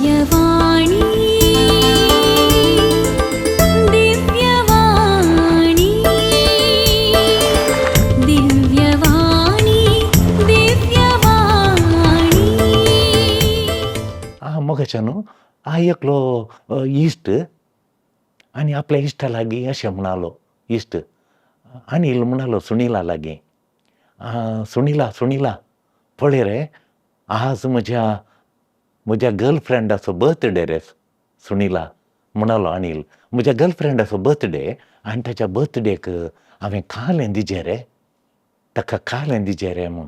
दिव्यवाणी, दिव्यवाणी, दिव्यवाणी, दिव्यवाणी. आं मोगाच्या न्हू, आ एकलो इश्ट आनी आपल्या इश्टा लागीं अशें म्हणालो. इश्ट अनील म्हणालो सुनिला लागीं, सुनिला सुनिला पळय रे, आज म्हज्या म्हज्या गर्लफ्रेंडाचो बर्थडे रे सुनिला. म्हणालो अनील, म्हज्या गर्लफ्रेंडाचो बर्थडे आनी ताच्या बर्थडेक हांवें कालें दिजें रे, ताका कालें दिजें रे म्हूण.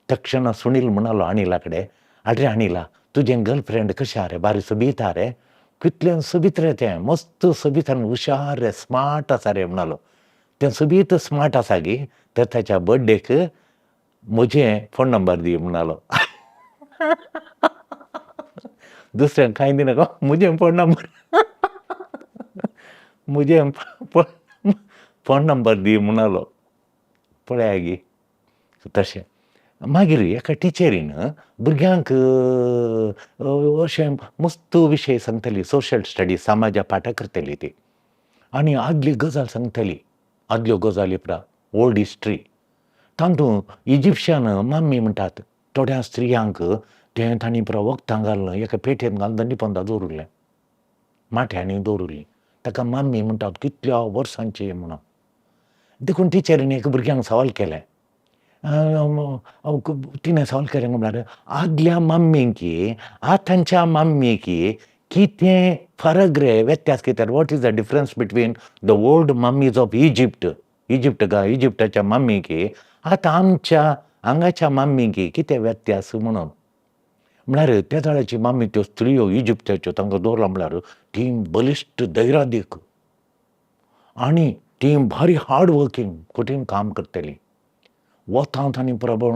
तक्षणा सुनील म्हणालो अनिला कडेन, आरे अनिला, तुजें गर्लफ्रेंड कशें आहा रे? बारी सोबीत आहा रे, कितलें सोबीत रे तें, मस्त सोबीत आनी हुशार रे, स्मार्ट आसा रे म्हणालो. तें सोबीत स्मार्ट आसा गी, तर ताच्या बर्थडेक म्हजें फोन नंबर दी म्हणालो. दुसऱ्यांक कांय दिनाका, म्हजें फोन नंबर, म्हजें फोन नंबर दी म्हणालो. पळया गी तशें. मागीर एका टिचरीन भुरग्यांक अशें मस्त विशय सांगताली, सोशल स्टडीज, समाजा पाठां करताली ती, आनी आदली गजाल सांगताली, आदल्यो गजाली पुरा, ओल्ड हिस्ट्री. तातूंत इजिप्शियन माम्मी म्हणटात थोड्या स्त्रियांक तें तांणी पुरा वखदां घालून एका पेटयेंत घालून दंडी पोंदा दवरिल्लें, माठ्यांनी दवरिल्लीं, ताका माम्मी म्हणटात कितल्या वर्सांची म्हणून. देखून टिचरीन एक भुरग्यांक सवाल केलें. तिणें सवाल केलें म्हळ्यार आदल्या माम्मीकी आतांच्या माम्मीकी कितें फरक रे, व्यत्यास कितें? What is the difference between the old mummies of Egypt, Egypt गा इजिप्टाच्या माम्मीकी आतां आमच्या हांगाच्या माम्मीकी कितें व्यत्यास म्हणून. म्हळ्यार त्या जाळाची माम्मी त्यो स्त्रियो इजिप्टाच्यो तांकां दवरलां म्हळ्यार ती बलिश्ट धैर्यादीक आनी ती भारी हार्ड वर्कींग, कठीण काम करतली, वतांत आनी प्रबळ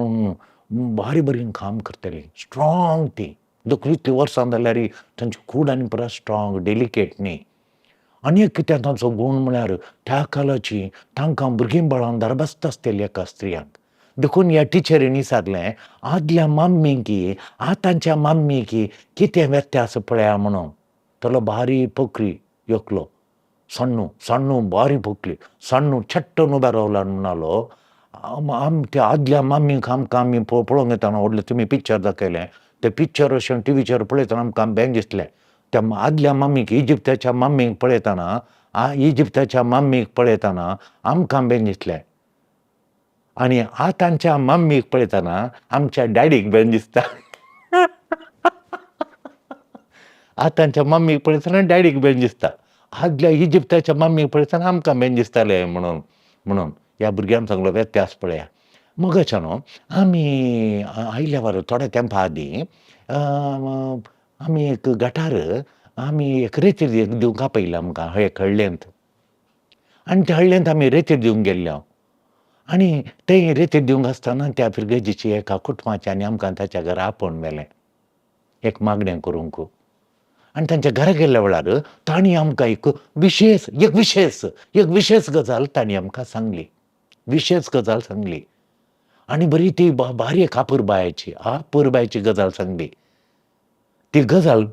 भारी बरी काम करतली, स्ट्रॉंग ती. देखून इतलीं वर्सां जाल्यार तांची कूड आनी पुरा स्ट्रॉंग, डेलिकेट न्ही. आनी एक कितें तांचो गूण म्हळ्यार त्या काळाची तांकां भुरगीं बाळां दरबस्त आसतली एका स्त्रियांक. देखून ह्या टिचरींनी विचारलें आदल्या माम्मीकी आतांच्या माम्मीकी कितें व्यत्यास पळया म्हणून. तलो भारी पोकरी एकलो सण्णू, सण्णू भारी पोकली, सण्णू छट्टन उबो रावलो आनी म्हणालो, आम त्या आदल्या माम्मीक आमकां आमी पळोवंक येतना व्हडलें तुमी पिक्चर दाखयलें, तें पिक्चर अशें टिवीचेर पळयतना आमकां बेंग दिसलें. त्या आदल्या माम्मीक इजिप्ताच्या माम्मीक पळयतना, इजिप्ताच्या माम्मीक पळयतना आमकां बेंग दिसलें, आनी आतांच्या माम्मीक पळयतना आमच्या डॅडीक बेंग दिसता. आतांच्या माम्मीक पळयतना डॅडीक बेंग दिसता, आदल्या इजिप्ताच्या माम्मीक पळयतना आमकां बेंग दिसतालें म्हणून. म्हणून ह्या भुरग्यान सांगलो व्यत्यास पळया. मगाच्या न्हू आमी आयल्या वर थोड्या तेंपा आदीं आमी एक गटार आमी एक रेती दिवंक आपयलें आमकां एक हळ्ळेंत, आनी त्या हळ्ळेंत आमी रेती दिवंक गेल्ले. आनी ते रेती दिवंक आसतना त्या फिरगर्जीची एका कुटुंबाची आनी आमकां ताच्या घरा आपोवन व्हेलें एक मागणें करूंक. आनी तांच्या घरा गेल्ल्या वेळार तांणी आमकां एक विशेश, एक विशेश, एक विशेश गजाल तांणी आमकां सांगली, विशेश गजाल सांगली. आनी बरी ती बारी एक आपुरबायेची, आपुरबायेची गजाल सांगली. ती गजाल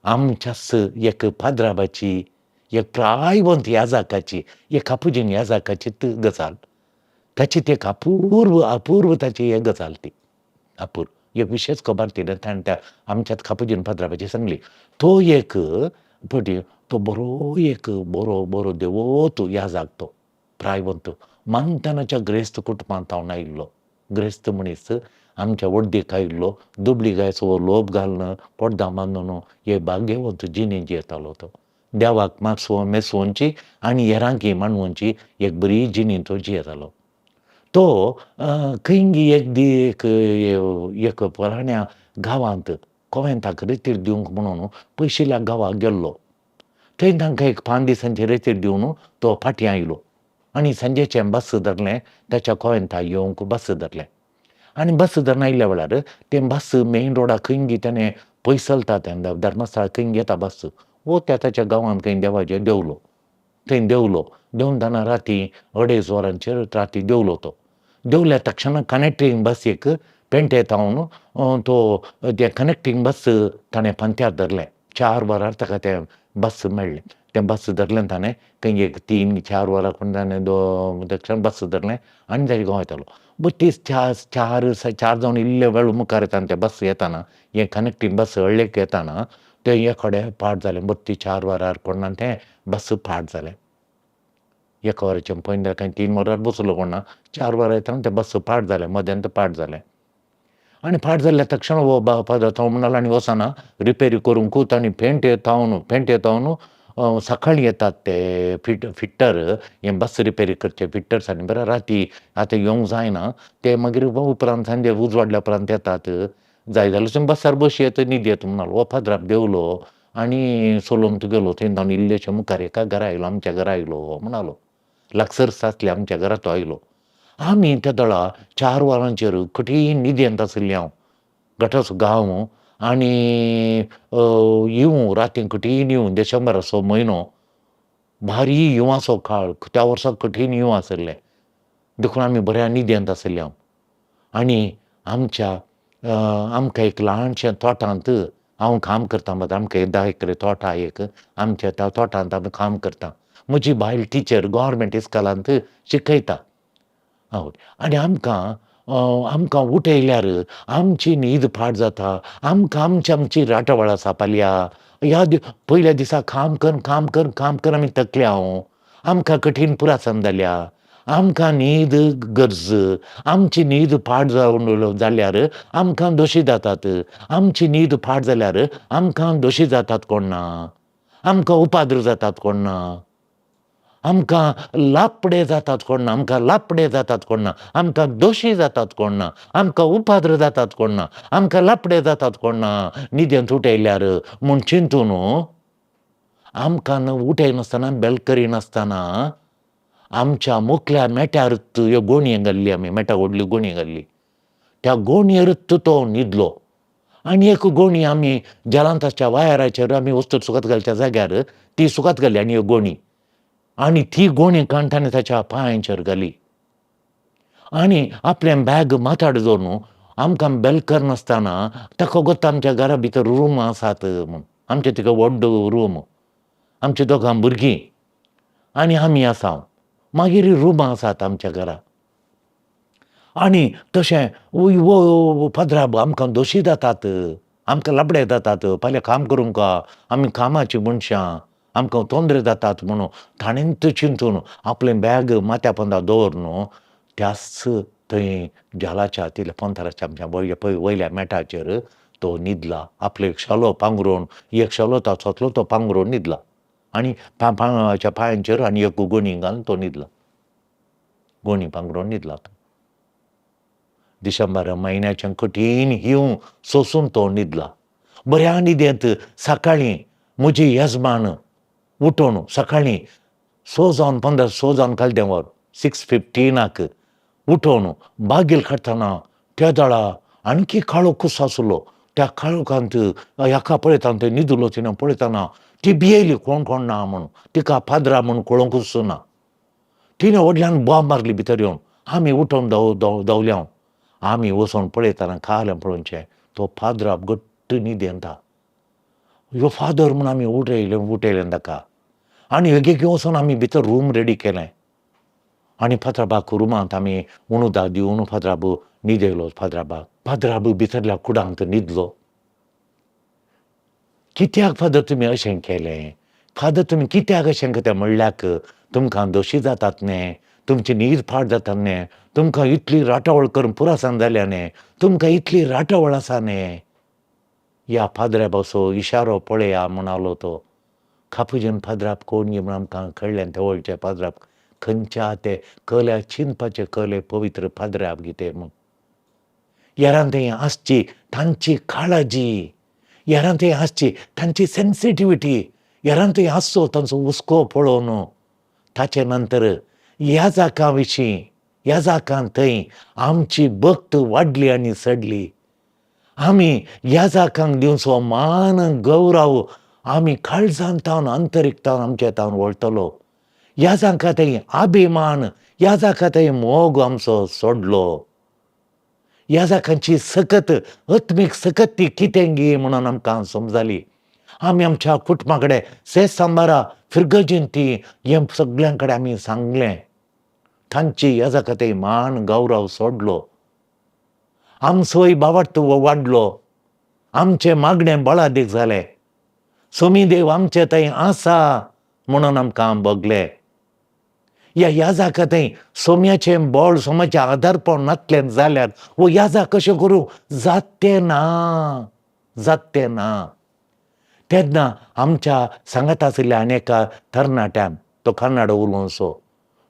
आमच्याच एक पाद्राबाची, एक प्रायवंत याजाकाची, एक कापुजीन याजाकाची ती गजाल, ताची ती एक अपूर्व, अपूर्व ताची एक गजाल ती अपूर्व एक विशेश खबर तिणें ताणें त्या आमच्याच कापुजीन पाद्राबाची सांगली. तो एक पटी तो बरो एक बरो बरो देवोत याजाक, तो प्रायवंत मानतानाच्या ग्रेस्त कुटुंबांत हांव आयिल्लो ग्रेस्त मनीस, आमच्या वड्डीक आयिल्लो, दुबळी गायचो लोब घालून पडदां बांदून हे भाग्यवंत जिणे जियेतालो तो. देवाक मागसो मेसोवची आनी हेरांकी मानवची एक बरी जिणी तो जियेतालो. तो खंयगी एक दी एक एक फलाण्या गांवांत कोवेंताक रेतीर दिवंक म्हणून पयशिल्ल्या गांवाक गेल्लो. थंय तांकां एक 5 दिसांची रेतीर दिवन तो फाटीं आयलो आनी सांजेचें बस धरलें, ताच्या कोवेंताक येवंक बस धरलें. आनी बस धरून आयल्या वेळार तें बस मेन रोडाक खंयगी तेणें पयस चलता तें धर्मस्थळ खंय येता बस, वो त्या ताच्या गांवांत खंय देवाचेर देंवलो. थंय देंवलो, देंवन तेन्ना राती 2:30 वरांचेर राती देंवलो तो. देंवल्या तक्षणा कनेक्टींग बस एक पेंटे थावन तो तें कनेक्टींग बस ताणें पांत्यार धरलें. 4 वरार ताका तें बस मेळ्ळें. तें बस धरलें ताणें थंय एक 3-4 वरां कोण ताणें दक्षण बस धरलें आनी ताजे गांव येतालो. बट 4 4 4 जावन इल्ले वेळ मुखार येताना तें बस येताना हें कनेक्टींग बस हळ्ळेक येताना तें एकोडे पाड जालें. बत्ती 4 वरार कोण तें बस पाड जालें. 1 वराचें पयलीं कांय 3 वरार बसलो कोण ना, 4 वरां येताना तें बस पाड जालें, मध्यांत पाड जालें. आनी पाड जाल्ल्या तक्षण हो फादर तो म्हणालो आनी वचना रिपेरी करूंकूच आनी पेंट येतावन सकाळीं येतात ते फिट्टर, हें बस रिपेरी करचे फिट्टर्स आनी बरें राती आतां येवंक जायना ते मागीर उपरांत सांजे उजवाडल्या उपरांत येतात, जाय जाल्यार तुमी बसार बसयेत न्हिदयेत म्हणालो. हो फादराक देंवलो आनी चलोवन गेलो. थंय जावन इल्लेशे मुखार एका घरा आयलो, आमच्या घरा आयलो म्हणालो. लागसर आसले आमच्या घरा तो आयलो. आमी त्या दळा 4 वरांचेर कठीण न्हिदेंत आशिल्ली हांव, घटाचो गांव आनी येवं रातीन कठीण येवं, डिसेंबराचो म्हयनो, भारी हिंवाचो काळ, त्या वर्सा कठीण हिंव आशिल्लें देखून आमी बऱ्या न्हिदेंत आशिल्ले हांव. आनी आमच्या आमकां एक ल्हानशें तोटांत हांव काम करतां, आमकां 10 एकरे तोट आहा एक, आमच्या त्या तोटांत आमी काम करता. म्हजी बायल टिचर गव्हर्मेंट इस्कॉलांत शिकयता. हय, आनी आमकां आमकां उठयल्यार आमची न्हीद पाड जाता, आमकां आमची आमची राटावळ आसा पालया. ह्या पयल्या दिसा काम कर काम कर काम कर आमी थकल्या हांव, आमकां कठीण पुरासन जाल्या, आमकां न्हीद गरज, आमची न्हीद पाड जावन जाल्यार आमकां दोशी जातात, आमची न्हीद पाड जाल्यार आमकां दोशी जातात कोण ना, आमकां उपाद्र जातात कोण ना, आमकां लापडे जातात कोण ना, आमकां लापडे जातात कोण ना, आमकां दोशी जातात कोण ना, आमकां उपाद्र जातात कोण ना, आमकां लापडे जातात कोण ना, न्हिदेंत उठयल्यार म्हूण चिंतून आमकां उठयनासतना बेल करिनासतना आमच्या मुखल्या मेट्यार ह्यो गोणये घाल्ली, आमी मेटा व्हडली गोणी घाल्ली, त्या गोणयेरच तो न्हिदलो. आनी एक गोणी आमी जलांताच्या वायराचेर आमी वस्तू सुकत घालच्या जाग्यार ती सुकत घाली आनी एक गोणी, आनी ती गोणी काडून ताणें ताच्या पांयांचेर घाली आनी आपलें बॅग माथाड दवरून आमकां बेल करनासतना ताका गोत्ता आमच्या घरा भितर रूम आसात म्हूण, आमचे तिका व्हड रूम, आमची दोगां भुरगीं आनी आमी आसा, मागीर रुमां आसात आमच्या घरा. आनी तशें फादराब आमकां दोशी जातात, आमकां लबडे जातात, फाल्यां काम करूंक आमी कामाचीं मनशां, आमकां तोंदरे जातात म्हणून ताणेंच चिंतून आपलें बॅग माथ्या पोंदा दवरून त्याच थंय जालाच्या तितल्या पोंताराच्या आमच्या पळय वयल्या मेटाचेर तो न्हिदला. आपलो एक शालो पांगरून, एक शालो ताचोतलो तो पांगरून न्हिदला आनी पांगाच्या पांयांचेर आनी एक गोणी घालून तो न्हिदला, गोणी पांगरून न्हिदला तो. डिसेंबर म्हयन्याचें कठीण हींव सोंसून तो न्हिदला. बऱ्या न्हिदेंत सकाळीं म्हजी येजमान उठून सकाळीं 6 जावन 15, 6 जावन काल वर 6:15 उठून बागील काडटना त्या दळा आणखी काळोखूच आसलो. त्या काळोखांत हाका पळयतना थंय न्हिदलो तिणें पळयतना ती भियेली कोण कोण ना म्हणून, तिका पाद्रा म्हूण कळोंकूच ना. तिणें व्हडल्यान बॉम्ब मारली भितर येवन. आमी उठून धांवल्या. आमी वचून पळयतना खालें पळोवचें तो फादराब घट्ट न्हिदेंता. ह्यो फादर म्हूण आमी उठयलें उठयलें ताका आनी एकेक वचून आमी भितर रूम रेडी केलें आनी फादराबाक रुमांत आमी उणुदाक दिवन फादराब न्हिदयलो. फादराबाक फादराब भितरल्या कुडांत न्हिदलो. कित्याक फादर तुमी अशें केलें, फादर तुमी कित्याक अशें करता म्हणल्याक तुमकां दोशी जातात न्ही, तुमची न्हीद फाट जाता न्ही, तुमकां इतली राटावळ करून पुरासान जाल्या न्ही, तुमकां इतली राटावळ आसा न्ही. ह्या फादराबाचो इशारो पळया म्हणालो तो. कापुजीन फादराब कोण म्हूण आमकां कळ्ळें. तेवळचे फादराब खंयच्या ते कल्या चिंतपाचे कले पवित्र फादराब कितें म्हूण. हेरां थंय आसची तांची काळजी, हेरां थंय आसची तांची सेन्सिटिविटी, हेरां थंय आसचो तांचो हुस्को पळोवन ताचे नंतर ह्या जाका विशीं ह्या जाकान थंय आमची भक्त वाडली आनी चडली. आमी ह्या जाकांक दिवचो मान गौरव आमी काळजान तावन अंतरीक तावन आमच्या तावन वळटलो. ह्या जाका थंय अभिमान, ह्या जाका थंय मोग आमचो सोडलो. याजकांची सकत आत्मीक सकत ती कितें गी म्हणून आमकां समजाली. आमी आमच्या कुटुंबा कडेन से सांबारा फिरगजीन ती हें सगळ्यां कडेन आमी सांगलें. तांची याजका मान गौरव सोडलो, आमचोय बावट वाडलो, आमचें मागणें बळादीक जालें. सोमी देव आमचे थंय आसा म्हणून आमकां भोगलें. ह्या याजाका थंय सोम्याचें बळ सोम्याचें आदारपण नातलें जाल्यार वो याजा कशें करूं जातें ना, जातें ना. तेन्ना आमच्या सांगात आशिल्ल्या आनी एका तरणाट्यान, तो कन्नड उलोवचो,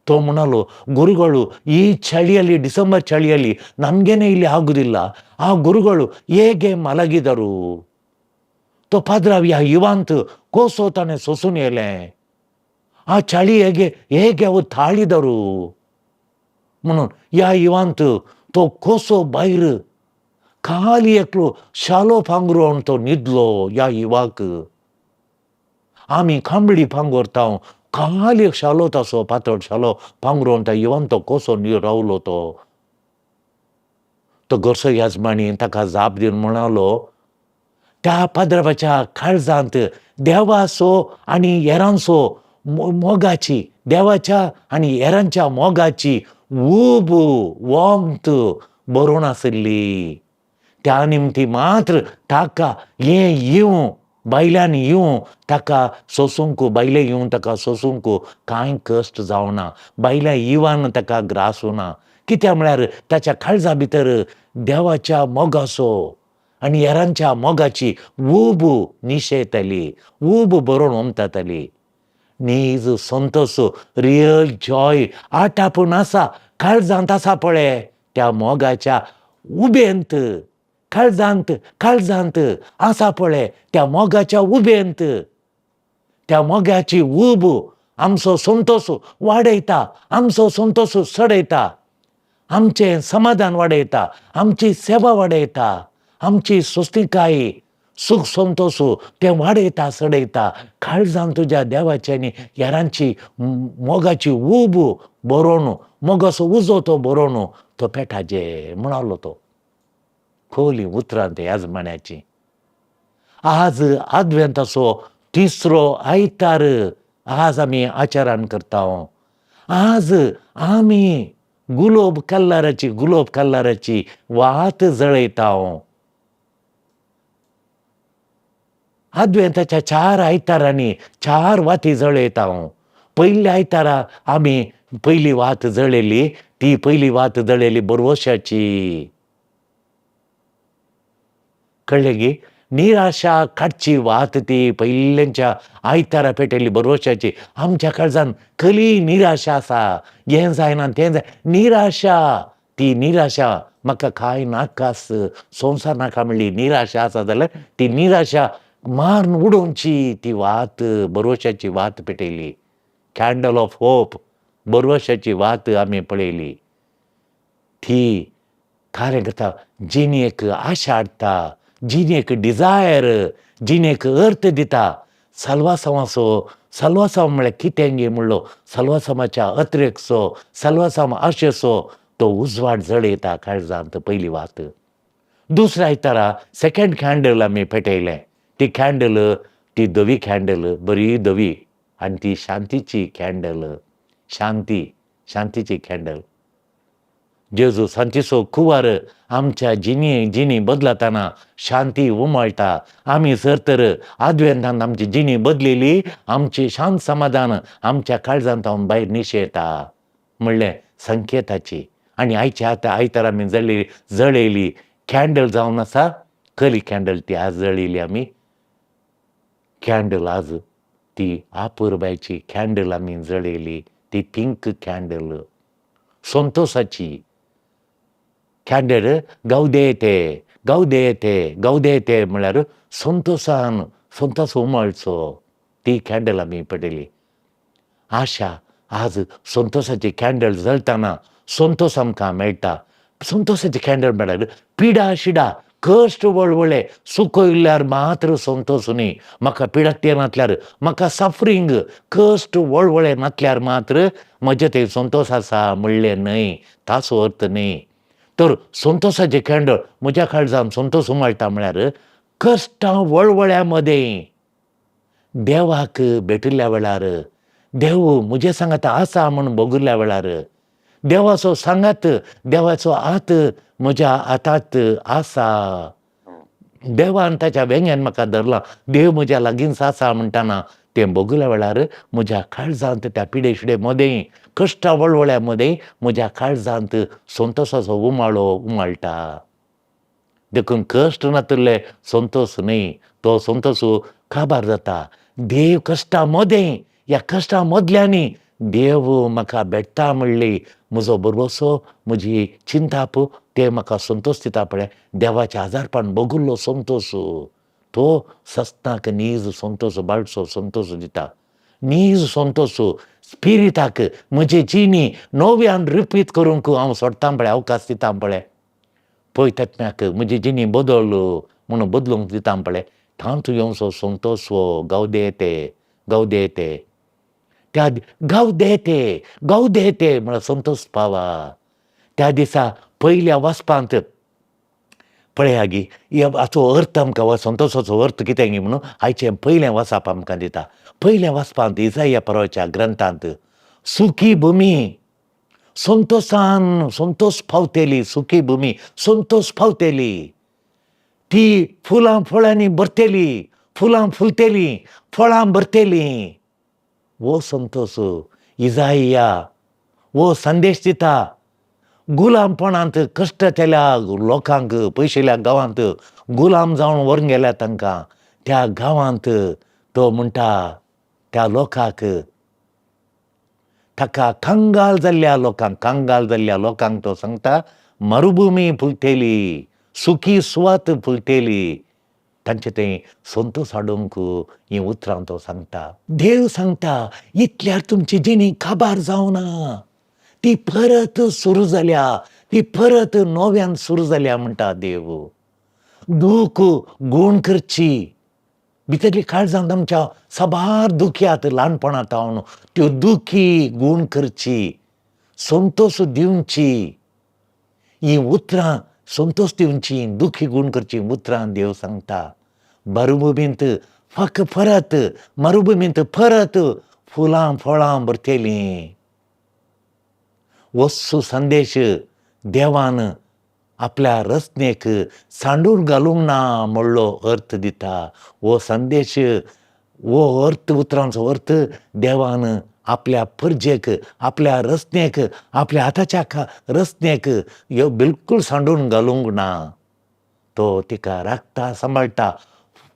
तो म्हणालो, ಗುರುಗಳು ಈ ಚಳಿಯಲ್ಲಿ, ಡಿಸೆಂಬರ್ ಚಳಿಯಲ್ಲಿ ನಮಗೇನೆ ಇಲ್ಲಿ ಆಗುದಿಲ್ಲ, ಆ ಗುರುಗಳು ಹೇಗೆ ಮಲಗಿದರು? तो पाद्राव ह्या युवांत कसो ताणें सोंसून येयलें, ಆ ಚಳಿ ಹೇಗೆ ಹೇಗೆ ಅವು ತಾಳಿದರು म्हणून ह्या युवांत तो कसो भायर खाली एकलो शालो पांगरून तो न्हिदलो. ह्या युवाक आमी कांबळी पांगुरता, खाली एक शालो तासो पातळ शालो पांगरून त्या युवान तो कसो रावलो. तो तो घरचो येजमानी ताका जाप दिवन म्हणालो, त्या पाद्रवाच्या काळजांत देवाचो आनी हेरांचो मोगाची, देवाच्या आनी हेरांच्या मोगाची ऊब वोमत बरोवन आशिल्ली. त्या निमती मात्र ताका हें येवं भायल्यान येवं ताका सोसूंक, भायले येवन ताका सोसूंक कांय कश्ट जावना, भायल्या इवान ताका ग्रासूना. कित्याक म्हळ्यार ताच्या काळजा भितर देवाच्या मोगाचो आनी हेरांच्या मोगाची ऊब निशेताली, ऊब बरोवन ओमताताली. नीज संतोस, रियल जॉय आटापून आसा काळजांत आसा पळय, त्या मोगाच्या उबेंत काळजांत काळजांत आसा पळय, त्या मोगाच्या उबेंत, त्या मोगाची ऊब आमचो संतोस वाडयता, आमचो संतोस चडयता, आमचें समाधान वाडयता, आमची सेवा वाडयता, आमची स्वस्तिकाय सुख संतोस तें वाडयता चडयता. काळजान तुज्या देवाची आनी हेरांची मोगाची ऊब बरोवन, मोगाचो उजो तो बरोवन तो पेटाचे म्हणालो. तो खोली उतरां ते येजमान्याची. आज आदवेंताचो तिसरो आयतार आज आमी आचरण करता. आज आमी गुलोब कल्लाराची, गुलोब कल्लाराची वात जळयता. आदवेंताच्या 4 आयतारांनी 4 वाती जळयता. पयल्या आयतारा आमी पयली वात जळयली, ती पयली वात जळयली बरवशाची. कळ्ळें गी? निराशा काडची वात ती पयल्यांच्या आयतारा पेटयली बरवशाची. आमच्या काळजान कली निराशा आसा, हें जायना तें जाय, निराशा, ती निराशा म्हाका कांय नाकास, संवसार नाका म्हणली निराशा आसा जाल्यार ती निराशा मारून उडोवची ती वात, बरवशाची वात पेटयली. कॅन्डल ऑफ होप, बरवशाची वात आमी पळयली. ती कार्य करता, जिणेक आशा हाडटा, जिणेक डिजायर, जिणेक अर्थ दिता. साल्वासांवाचो, साल्वासांव म्हळ्यार कितें गे म्हणलो, साल्वासांवाच्या अत्रेकचो, साल्वासांव आशेचो तो उजवाड जळयता काळजांत पयली वात. दुसऱ्या आयतारा सेकंड कॅन्डल आमी पेटयलें. ती कॅन्डल, ती धवी कॅन्डल, बरी धवी, आनी ती शांतीची कॅन्डल, शांती, शांतीची कॅन्डल. जेजू सांचीचो कुवार आमच्या जिणी जिणी बदलतना शांती उमळटा. आमी जर तर आदवेंतान आमची जिणी बदलेली, आमची शांत समाधान आमच्या काळजांत भायर निशेता म्हणलें संकेताची. आनी आयच्या आतां आयतार आमी जळयली, जळयली कॅन्डल जावन आसा कली कॅन्डल, ती आज जळयली आमी कॅन्डल. आज ती आपुरबायची कॅन्डल आमी जळयली, ती पिंक कॅन्डल, संतोसाची कॅन्डल. गौदेते गौदेते गौदेते म्हळ्यार संतोसान संतोस उमळचो, ती कॅन्डल आमी पेटयली. आशा आज संतोसाची कॅन्डल जळटना संतोस आमकां मेळटा. संतोसाची कॅन्डल म्हळ्यार पिडा शिडा कश्ट वळवळे सुकयल्यार मात्र संतोस न्ही. म्हाका पिडाकते नातल्यार, म्हाका सफरींग कश्ट वळवळे नातल्यार मात्र म्हजे थंय संतोस आसा म्हणलें न्हय, ताचो अर्थ न्ही. तर संतोसाचें कॅन्डल म्हज्या काळजान संतोस उमाळटा म्हळ्यार कश्टां वळवळ्या मदें देवाक भेटिल्ल्या वेळार, देव म्हजे सांगात आसा म्हूण भोगिल्ल्या वेळार, देवाचो सांगात, देवाचो हात म्हज्या हातांत आसा, देवान ताच्या वेंग्यान म्हाका धरला, देव म्हज्या लागींच आसा म्हणटाना तें भोगिल्ल्या वेळार म्हज्या काळजांत त्या पिडे शिडे मदें, कश्टा वळवळ्या मदें म्हज्या काळजांत संतोसाचो उमाळो उमाळटा. देखून कश्ट नातिल्ले संतोस न्हय, तो संतोस काबार जाता. देव कश्टा मदें, ह्या कश्टां मदल्यांनी देव म्हाका भेट्टा म्हणली म्हजो भरवंसो, म्हजी चिंताप, ते म्हाका संतोस दिता पळय. देवाचें आदारपण भोगिल्लो संतोस तो सस्नाक नीज संतोस, बाळसो संतोस दिता. नीज संतोस स्पिरिताक म्हजी जिणी नव्यान रिपीत करूंक हांव सोडटा पळय, अवकाश दिता पळय. पळय तत्म्याक म्हजी जिणी बदल म्हणून बदलूंक दिता पळय, तातूंत येवचो संतोस हो गावदे ते, गावदे ते, त्या गावदे ते, गावदे ते म्हळ्यार संतोस पावा. त्या दिसा पयल्या वाचपांत पळया गी हाचो अर्थ आमकां, हो संतोसाचो अर्थ कितें गी म्हणून आयचें पयलें वाचप आमकां दिता. पयलें वाचपांत इजाया परवाच्या ग्रंथांत सुखी भुमी, संतोसान संतोस पावतली, सुखी भुमी संतोस पावतली, ती फुलां फळांनी भरतली, फुलां फुलतलीं, फळां भरतलीं. हो संतोस इजाया हो संदेश दिता. गुलामपणांत कश्टतल्या लोकांक पयशिल्ल्या गांवांत गुलाम जावन व्हरून गेल्या तांकां, त्या गांवांत तो म्हणटा त्या लोकांक, ताका कंगाल जाल्ल्या लोकांक, कंगाल जाल्ल्या लोकांक तो सांगता मरुभुमी फुलतली, सुकी सुवात फुलतली. तांचे थंय संतोस हाडूंक हीं उतरां तो सांगता. देव सांगता इतल्यार तुमची जिणी काबार जावना, ती परत सुरू जाल्या, ती परत नव्यान सुरू जाल्या म्हणटा देव. दूख गूण करची, भितरली काळजांत आमच्या साबार दुख्यात ल्हानपणांत हांव, त्यो दुखी गूण करची, संतोस दिवची. हीं उतरां संतोस दिवची, दुखी गूण करची उतरां देव सांगता. मरुभुमींत फक परत, मरुभुमींत परत फुलां फळां भरतलीं. वस्तू संदेश देवान आपल्या रचनेक सांडून घालूंक ना म्हणलो अर्थ दिता. हो संदेश, हो अर्थ, उतरांचो अर्थ देवान आपल्या परजेक, आपल्या रचनेक, आपल्या हाताच्या रचनेक ह्यो बिलकूल सांडून घालूंक ना. तो तिका राखता, सांबाळटा,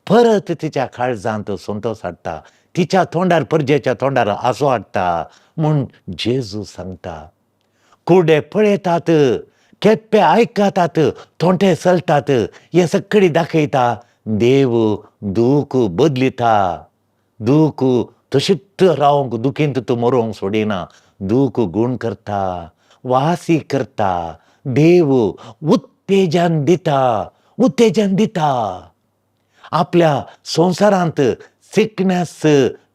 परत तिच्या काळजांत संतोस हाडटा, तिच्या तोंडार, परजेच्या तोंडार आसो हाडटा म्हूण जेजू सांगता. कुडे पळयतात, केप्पे आयकतात, तोंटे चलतात, हें सगळी दाखयता. देव दूख बदलिता, दूख तशीच रावंक, दुखींत तूं मरोंक सोडिना, दूख गूण करता, वासी करता. देव उत्तेजन दिता, उत्तेजन दिता. आपल्या संवसारांत सिकनेस,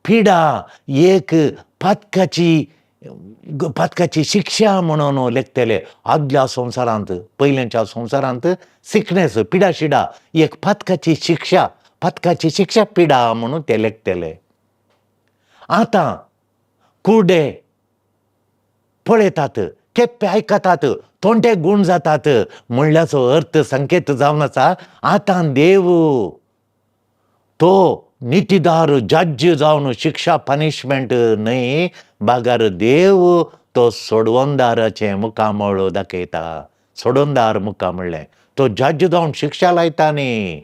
पिडा एक पातकाची, पातकाची शिक्षा म्हणून लेखतले. आदल्या संवसारांत, पयल्याच्या संवसारांत सिकनेस, पिडा शिडा एक पातकाची शिक्षा, पातकाची शिक्षा पिडा म्हणून ते लेखतले. आतां कुडे पळयतात, केप्पे आयकतात, तोंडे गूण जातात म्हणल्याचो अर्थ संकेत जावन आसा. आतां देव तो नितीदार जज्ज जावन शिक्षा पनिशमेंट न्हय, बागार देव तो सोडवणदाराचें मुखामळ दाखयता. सोडवणदार मुखार म्हणलें तो जज्ज जावन शिक्षा लायता न्ही,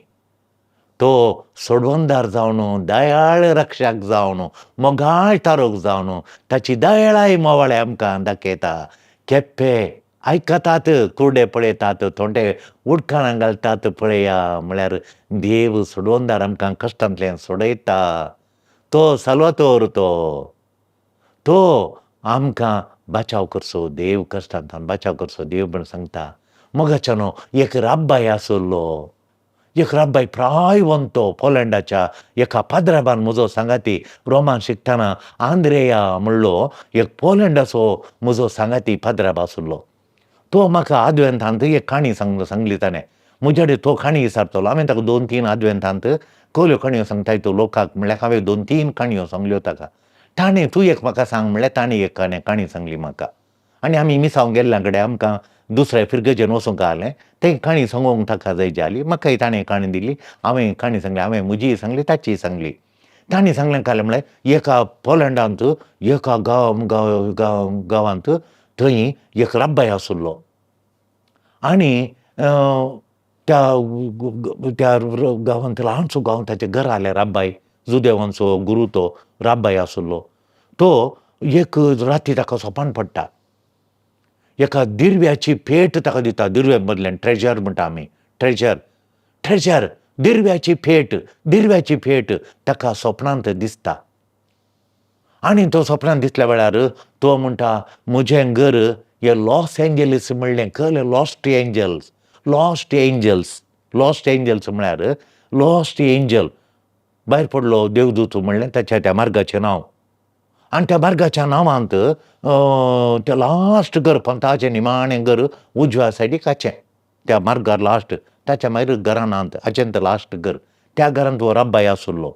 तो सोडवणदार जावन, दयाळ रक्षक जावन, मोगाळ तारक जावन ताची दयाळाय मोवाळे आमकां दाखयता. केप्पे आयकतात, कुर्डे पळयतात, थोंडे उडकाणां घालतात पळया म्हळ्यार देव सोडवणदार आमकां कश्टांतल्यान सोडयता. तो साल्वातोर, तो तो आमकां बचाव करचो देव, कश्टांतल्यान बचाव करचो देव म्हण सांगता. मोगाच्यानो एक राब्बाय आसलो, एक राब्बाय प्रायवंत पोलंडाच्या एका पाद्राबान म्हजो सांगाती रोमान शिकतना आंद्रेया म्हणलो एक पोलंडाचो म्हजो सांगाती पाद्राब आसलो. तो म्हाका आदवेंतांत एक काणी सांगली ताणें. म्हज्या कडेन तो काणी विचारतलो. हांवें ताका 2-3 आदवेंतांत कहल्यो काणयो सांगताय तूं लोकांक म्हणल्यार हांवें 2-3 काणयो सांगल्यो ताका. ताणें तूं एक म्हाका सांग म्हणल्यार ताणें एक काणी सांगली म्हाका. आनी आमी मिसांव गेल्ल्या कडेन आमकां दुसऱ्या फिरगजेन वचूंक आसलें, तें काणी सांगूंक ताका जाय जाली. म्हाकाय ताणें काणी दिली, हांवें काणी सांगली, हांवें म्हजीय सांगली, ताचीय सांगली. ताणें सांगलें कालें म्हणल्यार एका पोलंडांत एका गांव गांवांत थंय एक रब्बाय आशिल्लो. आनी त्या त्या गांवांत ल्हानसो गांव, ताचें घर आसलें रब्बाय, जुदेवांचो गुरू तो रब्बाय आशिल्लो. तो एक राती ताका सोपान पडटा, एका दिरव्याची पेट ताका दिता. दिरव्या मदल्यान ट्रेजर म्हणटा आमी, ट्रेजर, ट्रेजर, दिरव्याची पेट, दिरव्याची पेट ताका सोपनांत दिसता. आनी तो सोपनांत दिसल्या वेळार तो म्हणटा म्हजें घर हे लॉस एंजलीस म्हणलें, कळ्ळें? Lost angels, lost angels, lost angels म्हळ्यार लॉस्ट एंजल, भायर पडलो देवदूत म्हणलें ताच्या त्या मार्गाचें नांव. आनी त्या मार्गाच्या नांवांत तें लास्ट घर, पंताचें निमाणें घर उजव्या सायडीक हाचें, त्या मार्गार लास्ट, ताच्या मागीर घरानांत हाचें तें लास्ट घर. त्या घरांत हो रब्बाय आशिल्लो.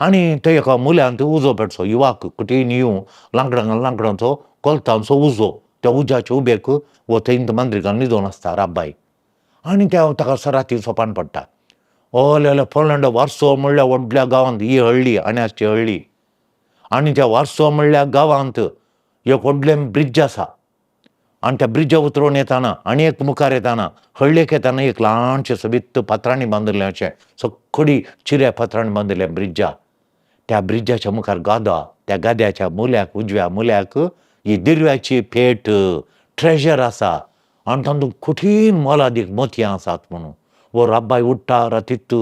आनी थंय एका मुल्यांत उजो पेटचो, युवाक कठीण येवं लांकडां लांकडांचो कोलतांचो उजो, त्या उज्याचे उबेक हो थंय मांद्रिकान न्हिदोन आसता रब्बाय. आनी त्या ताका राती सोपान पडटा. ओले पोलंड वारसो म्हणल्या व्हडल्या गांवांत ही हळ्ळी आनी आसची हळ्ळी. आनी त्या वारसो म्हणल्या गांवांत एक व्हडलें ब्रिज आसा. आनी त्या ब्रिजा उतरून येताना आनी एक मुखार येताना हळ्ळेक येताना एक ल्हानशें सोबीत फातरांनी बांदिल्लें अशें सगळी चिऱ्या फातरांनी बांदिल्लें ब्रिजा. त्या ब्रिजाच्या मुखार गादो, त्या गाद्याच्या मुल्याक, उजव्या मुल्याक ही दिरव्याची पेट ट्रेजर आसा. आनी तातूंत कठीण मोलादीक मोतयां आसात म्हणून. हो रब्बाय उठ्ठा रातीत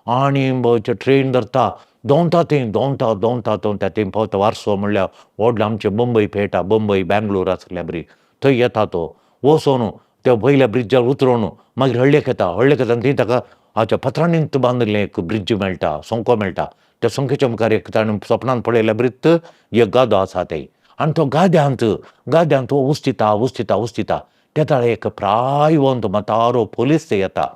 आनी ट्रेन धरता, दोवता थंय, दोवता दोवता दोवता थंय पावता वारसो म्हणल्यार व्हडलो आमचें बंबय पेटा, बंबय बेंगलोर आसल्या बरी थंय येता तो. वचोन त्या वयल्या ब्रिजार उतरून मागीर हळ्ळेक येता. हळ्ळेक येता थंय ताका हाच्या फातरांनी बांदिल्लें एक ब्रिज मेळटा, संको मेळटा. त्या संख्येच्या मुखार एक ताणें सपनान पळयल्या ब्रित एक गादो आसा थंय. आनी तो गाद्यांत गाद्यांत तो उस्तिता उस्तिता उस्तिता तेताळ एक प्रायवंत म्हातारो पोलीस थंय येता.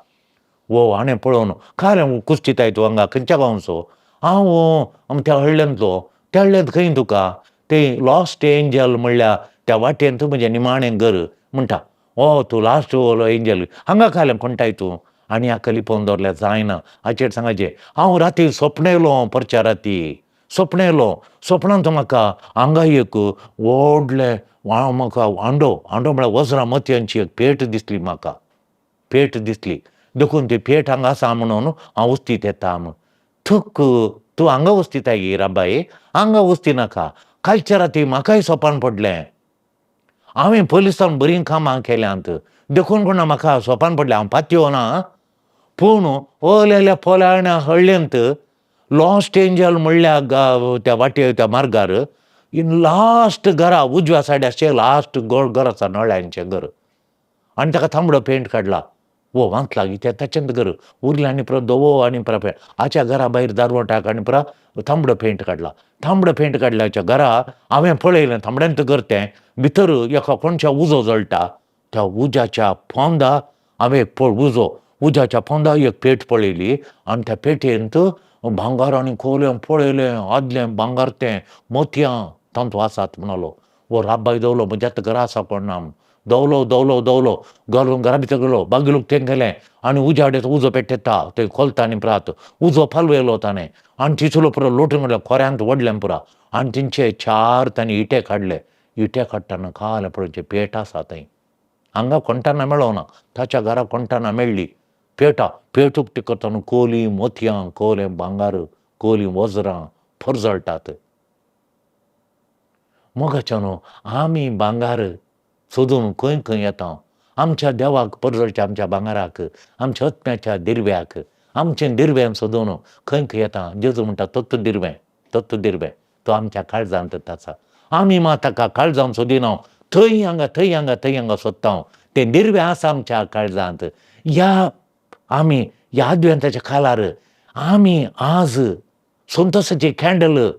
वो हाणें पळोवन काय कुस्तिताय तूं हांगा, खंयच्या गांवचो? हांव त्या हळ्ळ्यांतलो. त्या हळ्ळ्यांत खंय तुका? ते लॉस्ट एंजल म्हणल्या त्या वाटेन तूं म्हजें निमाणें घर म्हणटा. ओ तूं लास्ट एंजल हांगा खालें कोणटाय तूं? आनी हाका लिपोवन दवरल्यार जायना. हाचेर सांगाचें हांव राती सपनेलो, परच्या राती सपनेलो, सपनांत म्हाका हांगा एक व्हडलें म्हाका हांडो, हांडो म्हळ्यार वज्रां मोतयांची एक पेट दिसली म्हाका, पेट दिसली. देखून ती पेट हांगा आसा म्हणून हांव उस्तीत येता म्हूण. थूक तूं हांगा उस्तिताय गे राबाय, हांगा उस्ती नाका. कालच्या राती म्हाकाय सोपान पडलें, हांवें पोलिसान बरीं कामां केल्यांत देखून कोणा म्हाका सोपान पडलें. हांव पातयो ना, पूण ओलेल्या पोलाण्या हळ्ळेंत लॉस्ट एंजल म्हणल्या त्या वाटे त्या मार्गार लास्ट घरा उजव्या सायड लास्ट गोड घर आसा, नळ्यांचें घर. आनी ताका तांबडो पेंट काडला. वो वांतला कित्याक ताचें घर उरलें आनी परत धवो आनी परत हाच्या घरा भायर दारवटाक आनी परत तांबडो पेंट काडला. तांबडो पेंट काडल्याच्या घरा हांवें पळयलें तांबड्यांत घर तें, भितर एका कोणच्या उजो जळटा, त्या उज्याच्या पोंदा हांवें उजो उज्याच्या पोंदा एक पेट पळयली. आनी त्या पेटयेंत भांगर आनी खोलें पळयलें, आदलें भांगर तें मोतयां तातूंत आसात म्हणालो. वो राब्बाय दवलो म्हज्या आतां घरा आसा कोण ना. दवलो दवलो दवलो घालून घरा भितर गेलो, बागीलोक तें गेलें आनी उज्या उजो पेट्टा थंय खोलता आनी प्रात उजो पालवयलो ताणें. आनी तितलो पुरो लोटून गेलो खोऱ्यांत व्हडलें पुरा. आनी तेंचे 4 ताणें इटे काडले. इटे काडटना काल पळोवचें पेट आसा थंय, हांगा कोणटाना मेळोना, ताच्या घरा कोणटाना मेळ्ळी पेटा. पेट उक्ती करतना कोली मोतयां, कोले भांगार, कोली वज्रां परजळटात. मोगाच्या न्हू आमी भांगार सोदून खंय खंय येता. आमच्या देवाक परजळच्या आमच्या भांगाराक, आमच्या आत्म्याच्या दिरव्याक, आमचें दिरवें सोदून खंय खंय येता. जेजू म्हणटा तत्व दिरवें, तत्व दिरवें तो आमच्या काळजांत आसा. आमी मात ताका काळजांत सोदिना, थंय हांगा थंय हांगा थंय हांगा सोदता. तें दिरवें आसा आमच्या काळजांत. ह्या आमी ह्या आदवेंताच्या खालार आमी आज संतोसाची कॅन्डल,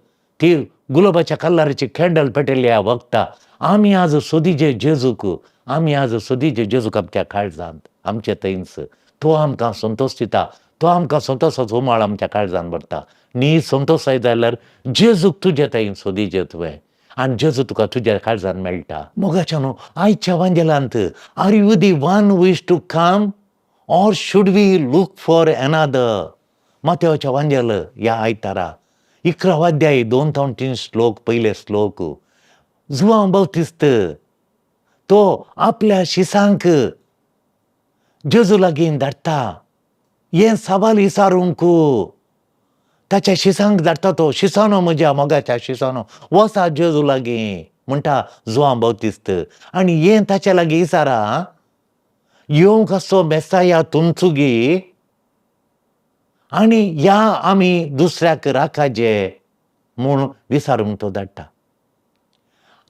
ती गुलाबाच्या कलराची कॅन्डल पेटयल्ली वखता. आमी आज सोदीजे जेजूक, आमी आज सोदीचे जेजूक आमच्या काळजांत, आमचे थंयच तो आमकां संतोश दिता, तो आमकां संतोशाचो उमाळ आमच्या काळजान भरता. न्ही संतोश जाय जाल्यार जेजूक तुजे थंय सोदीचे तुवें आनी जेजू तुका तुज्या काळजान मेळटा. मोगाच्या न्हू, आयच्या वांजेलांत are you the one who is to come or should we look for another? मातेवाच्या वांजेल ह्या आयतारा 11 अध्याय 2 जावन 3 श्लोक, पयले श्लोक. जुवांव बावतिस्त तो आपल्या शिसांक जेजू लागीं धाडटा. हें सवाल विचारूंक ताच्या शिसांक धाडटा तो. शिसानो, म्हज्या मोगाच्या शिसानो, वसा जेजू लागीं म्हणटा जुवांव बावतिस्त. आनी हें ताच्या लागीं विचारा, येवंक आसचो मेसाया तुमचुगी आनी ह्या आमी दुसऱ्याक राखाजे म्हूण विचारूंक तो धाडटा.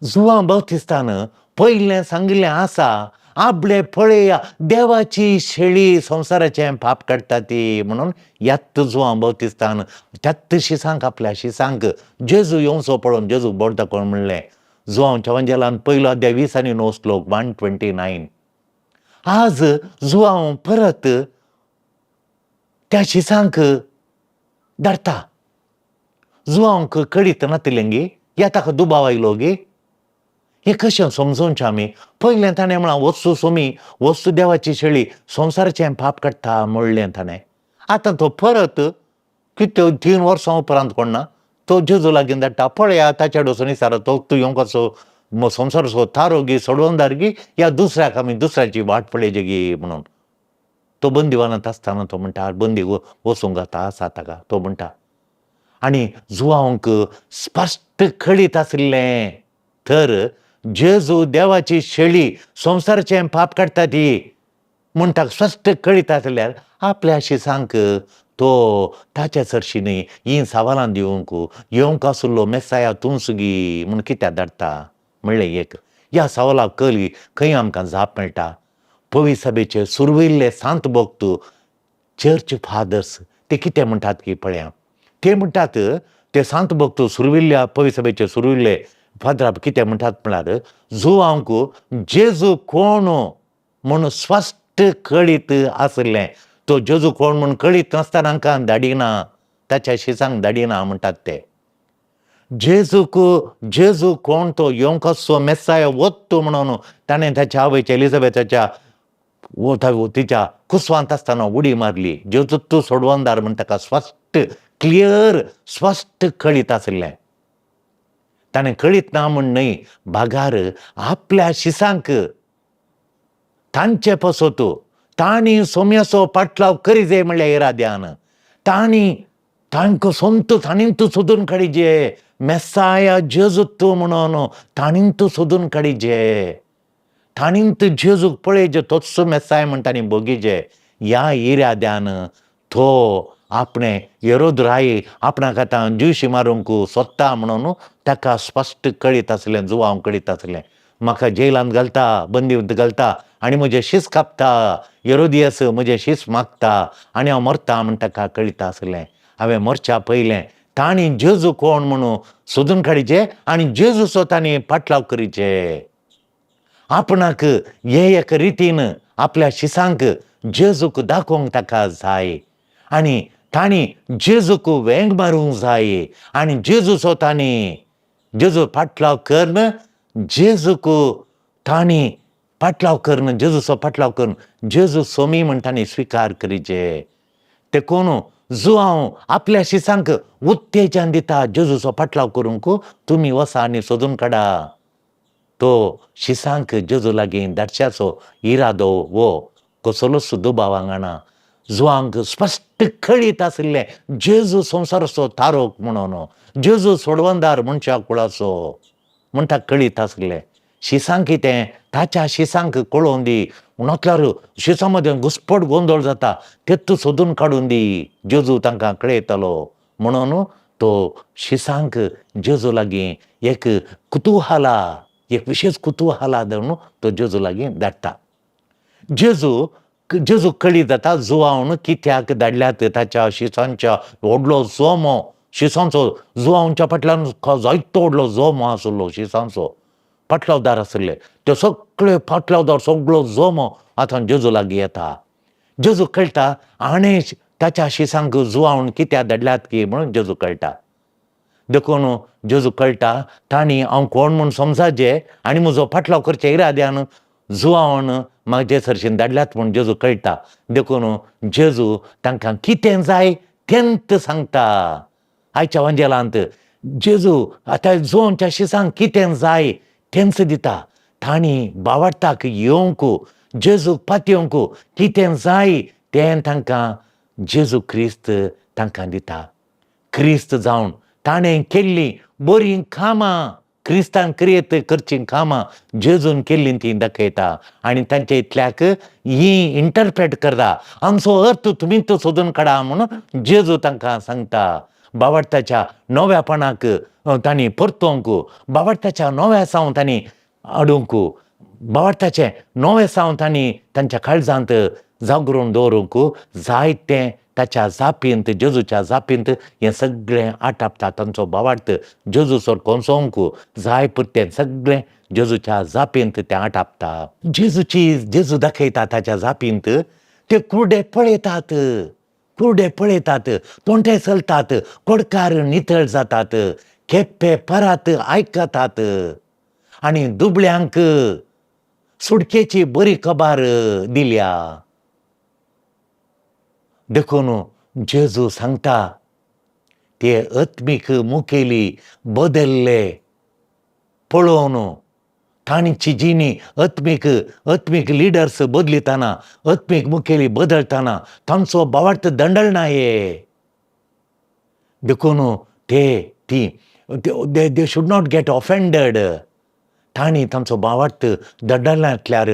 जुवांव बावतिस्तान पयलें सांगिल्लें आसा, आपले पळया देवाची शेळी संवसाराचें पाप काडटा ती म्हणून यात्त जुवांव बावतिस्तान त्यात्त शिसांक आपल्या शिसांक जेजू येवचो पळोवन जेजू बोट दाखोवन म्हणलें. जुवांवच्या वांजेलान पयलो अध्याय 20 आनी 9 श्लोक, 129. आज जुवांव परत त्या शिसांक धाडटा. जुवांक कळीत नातिल्लें गी, या ताका दुबाव आयलो गी, हें कशें समजोवचें आमी? पयलें ताणें म्हळां वस्तू सोमी, वस्तू देवाची शेळी संवसाराचें पाप काडटा म्हणलें ताणें. आतां तो परत कितें 3 वर्सां उपरांत कोण ना तो जेजू लागीं धाडटा. पळया ताच्या डोसून विचारा, तो तूं येवंक असो संवसाराचो थारो गी, सोडवणदार गी, या दुसऱ्याक आमी दुसऱ्याची वाट पळयची गी म्हणून. तो बंदीवानांत आसतना तो म्हणटा, बंदी वचूंक आतां आसा ताका तो म्हणटा. आनी जुवांक स्पश्ट कळीत आशिल्लें तर जेजू देवाची शेळी संवसाराचें पाप काडटा ती म्हूण ताका स्पश्ट कळीत आसल्यार आपल्या शिसांक तो ताच्या सरशी न्हय हीं सवालां दिवंक येवंक आशिल्लो मेसाया तुमसुगी म्हूण कित्याक धाडटा म्हणलें एक. ह्या सवालाक कली खंय आमकां जाप मेळटा? पवी सभेचे सुरवयल्ले सांत भक्त चर्च फादर्स ते कितें म्हणटात की पळया. ते म्हणटात ते सांत भक्त सुरविल्ल्या पवी सभेचे सुरविल्ले फादरा कितें म्हणटात म्हळ्यार जुवांक जेजू कोण म्हूण स्पश्ट कळीत आशिल्लें. तो जेजू कोण म्हूण कळीत नासतना हांकां धाडिना, ताच्या शिसांक धाडिना म्हणटात ते. जेजूक जेजू कोण तो येवंक आसचो मेसाय वत्तो म्हणून ताणें ताच्या आवयच्या एलिझाबेथाच्या तिच्या कुसवांत आसतना उडी मारली. जेजू तूं सोडवणदार म्हूण ताका स्पश्ट क्लियर स्पश्ट कळीत आशिल्लें. ताणें कळीत ना म्हूण न्हय, बागार आपल्या शिसांक तांचे पसत तांणी सोम्याचो पाटलाव करीजे म्हणल्या इराद्यान तांणी तांकां सोमतो ताणींत सोदून काडिजे मेसाया जेजू तूं म्हणून ताणींत सोदून काडिजे, ताणींत जेजूक पळयजे तोच मेसाय म्हण तांणी बगीजे. ह्या इराद्यान तो आपणें येरोद राय आपणाक आतां ज्युशी मारूंक सोदता म्हणून ताका स्पश्ट कळीत आसलें, जुवांव कळीत आसलें. म्हाका जेलांत घालता, बंदींत घालता आनी म्हजें शीस कापता, येरोदियस म्हजें शीस मागता आनी हांव मरता म्हण ताका कळीत आसलें. हांवें मरच्या पयलें तांणी जेजू कोण म्हणून सोदून काडिचे आनी जेजूचो तांणी पाटलाव करीचे. आपणाक हे एक रितीन आपल्या शिसांक जेजूक दाखोवंक ताका जाय आनी तांणी जेजूक वेंग मारूंक जाय आनी जेजूचो तांणी जेजू पाटलाव करून जेजूक तांणी पाटलाव करून जेजूचो पाटलाव करून जेजू सोमी म्हण तांणी स्विकार करीचे. ते कोण जुआंव आपल्या शिसांक उत्तेजन दिता जेजूचो पाटलाव करूंक, तुमी वसा आनी सोदून काडा. तो शिसांक जेजू लागीं धाडशाचो इरादो वो कसलोच दुबाव हांगा. जुआंक स्पश्ट कळीत आशिल्लें जेजू संवसाराचो तारोक म्हणून, जेजू सोडवणदार मनशा कुळाचो म्हण ताका कळीत आशिल्लें. शिसांक कितें ताच्या शिसांक कळोवन दी, म्हटल्यार शिसां मदें घुस्पट गोंदळ जाता तेत्त सोदून काडून दी, जेजू तांकां कळयतलो म्हणून तो शिसांक जेजू लागीं एक कुतुहाला, एक विशेश कुतुहाला धरून तो जेजू लागीं धाडटा. जेजू जेजू कळीत जाता जुवावन कित्याक धाडल्यात ताच्या शिसांच्या व्हडलो जोमो, शिसांचो जुवांवच्या फाटल्यान जायतो व्हडलो जोमो आसलो शिसांचो. पाटलावदार आशिल्ले ते सगळे पाटलावदार सगळो जमो आतां जेजू लागीं येता. जेजू कळटा आणे ताच्या शिसांक जुवावन कित्याक धाडल्यात की म्हणून जेजू कळटा. देखून जेजू कळटा तांणी हांव कोण म्हूण समजाचे आनी म्हजो फाटलाव करचे इराद्यान जुवावन म्हाजे सरशीन धाडल्यात म्हूण जेजू कळटा. देखून जेजू तांकां कितें जाय तेंच सांगता. आयच्या वांजेलांत जेजू आतां जुवांच्या शिसांक कितें जाय तेंच दिता. तांणी बावडटाक येवंक जेजूक पातयेवंक कितें जाय तें तांकां जेजू क्रिस्त तांकां दिता. क्रिस्त जावन ताणें केल्लीं बरीं कामां, क्रिस्तान क्रियेत करचीं कामां जेजून केल्लीं तीं दाखयता आनी तांचे इतल्याक ही इंटरप्रेट करता. आमचो अर्थ तुमीच सोदून काडा म्हणून जेजू तांकां सांगता. बावडताच्या नव्यापणाक तांणी परतोवंक, बावडताच्या नव्या सावन तांणी हाडूंक, बावडताचें नवें सावन तांणी तांच्या काळजांत जागरून दवरूंक जायतें ताच्या जापींत, जेजूच्या जापींत हें सगळें आटापता. तांचो भावार्थ जेजू सारको सोंक जाय पुरतें सगळें जेजूच्या जापींत तें आटापता. जेजूची जेजू दाखयता ताच्या जापींत ते कुर्डे पळयतात, कुर्डे पळयतात, तोंडे चलतात, कोडकार नितळ जातात, केप्पे परात आयकतात आनी दुबळ्यांक सुटकेची बरी खबर दिल्या. देखून जेजू सांगता ते आत्मीक मुखेली बदल्ले पळोवन तांची जिणी आत्मीक आत्मीक लिडर्स बदलिताना, आत्मीक मुखेली बदलताना तांचो भावार्थ दंडळना हे. देखून ते ती they should not get offended. तांणी तांचो भावार्थ दंडळनातल्यार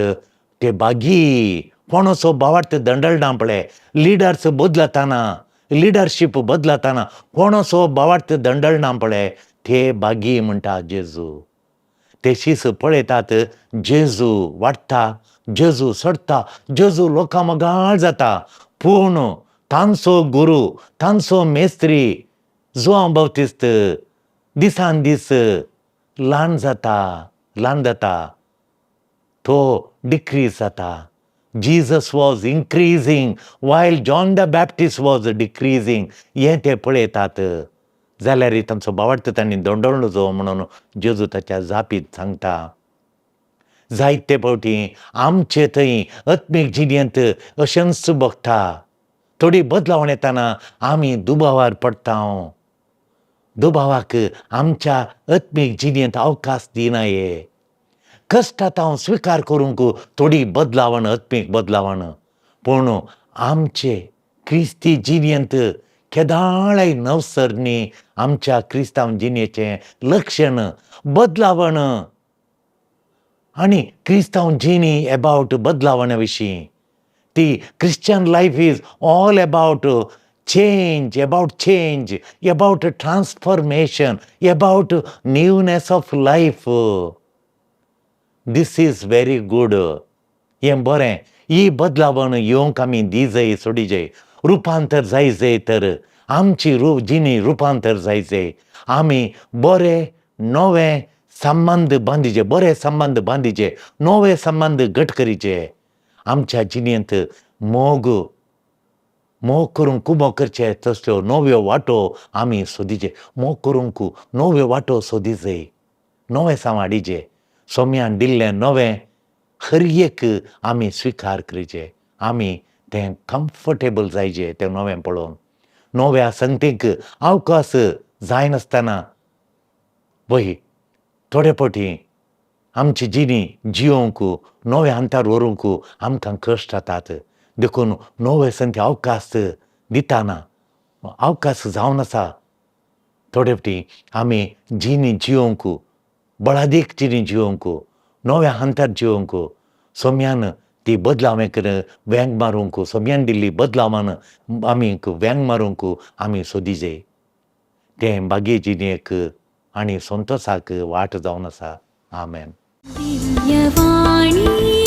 ते बागी कोणाचो भावार्थ दंडळना पळय. लिडर्स बदलताना, लिडरशीप बदलताना कोणाचो भावार्थ दंडळना पळय ते बागी म्हणटा जेजू. ते शीस पळयतात जेजू वाडटा, जेजू चडटा, जेजू लोकां मोगाळ जाता, पूण तांचो गुरू, तांचो मेस्त्री जुआंव बाप्तिस्त दिसान दीस ल्हान जाता, ल्हान जाता, तो डिक्रीज जाता. Jesus was increasing while John the Baptist was decreasing. हें ते पळयतात जाल्यार तांचो भावार्थ तांणी दोंडोळो जो म्हणून जेजू ताच्या जापीत सांगता. जायते फावटी आमचे थंय आत्मीक जिणेंत अशेंच भोगता. थोडी बदलावण येताना आमी दुबावार पडटा. दुबावाक आमच्या आत्मीक जिणेंत अवकाश दिना. हे कश्टांत हांव स्विकार करूंक थोडी बदलावण, आत्मीक बदलावण, पूण आमचे क्रिस्ती जिणेंत केदाळाय नवसरणी आमच्या क्रिस्तांव जिणेचें लक्षण बदलावण आनी क्रिस्तांव जिणी एबावट बदलावणा विशीं. ती Christian life is all about change, about change, about transformation, about newness of life. This is very good. हें बरें. ही बदलावण येवंक आमी दिजय सोडीजय, रुपांतर जाय जाय तर आमची रू जिणी रुपांतर जाय जाय. आमी बरे नवे संबंद बांदिचे, बरे संबंद बांदिचे, नवे संबंद घट करीचे. आमच्या जिणेंत मोग मोग करूंक मोग करचे तसल्यो नव्यो वाटो आमी सोदीचे. मोग करूंक नव्यो वाटो सोदीचे, नवें सांवाडीचे. सोम्यान दिल्लें नवें हर एक आमी स्विकार करचे. आमी तें कम्फर्टेबल जायचे तें नवें पळोवन. नव्या संगतीक अवकाश जायनासतना वय थोडे फावटी आमची जिणी जियोवंक नव्या अंतार व्हरूंक आमकां कश्ट जातात. देखून नवे संगती अवकाश दिताना अवकाश जावन आसा. थोडे फावटी आमी जिणी जियोवंक, बळादीक जिणी जियोवंक, नव्या हंतार जियोवंक सोम्यान ती बदलाव वेंग मारूंक, सोम्यान दिल्ली बदलावान आमी वेंग मारूंक आमी सोदीजे. तें बागे जिणेक आनी संतोसाक वाट जावन आसा. आमेन. दिव्यवाणी.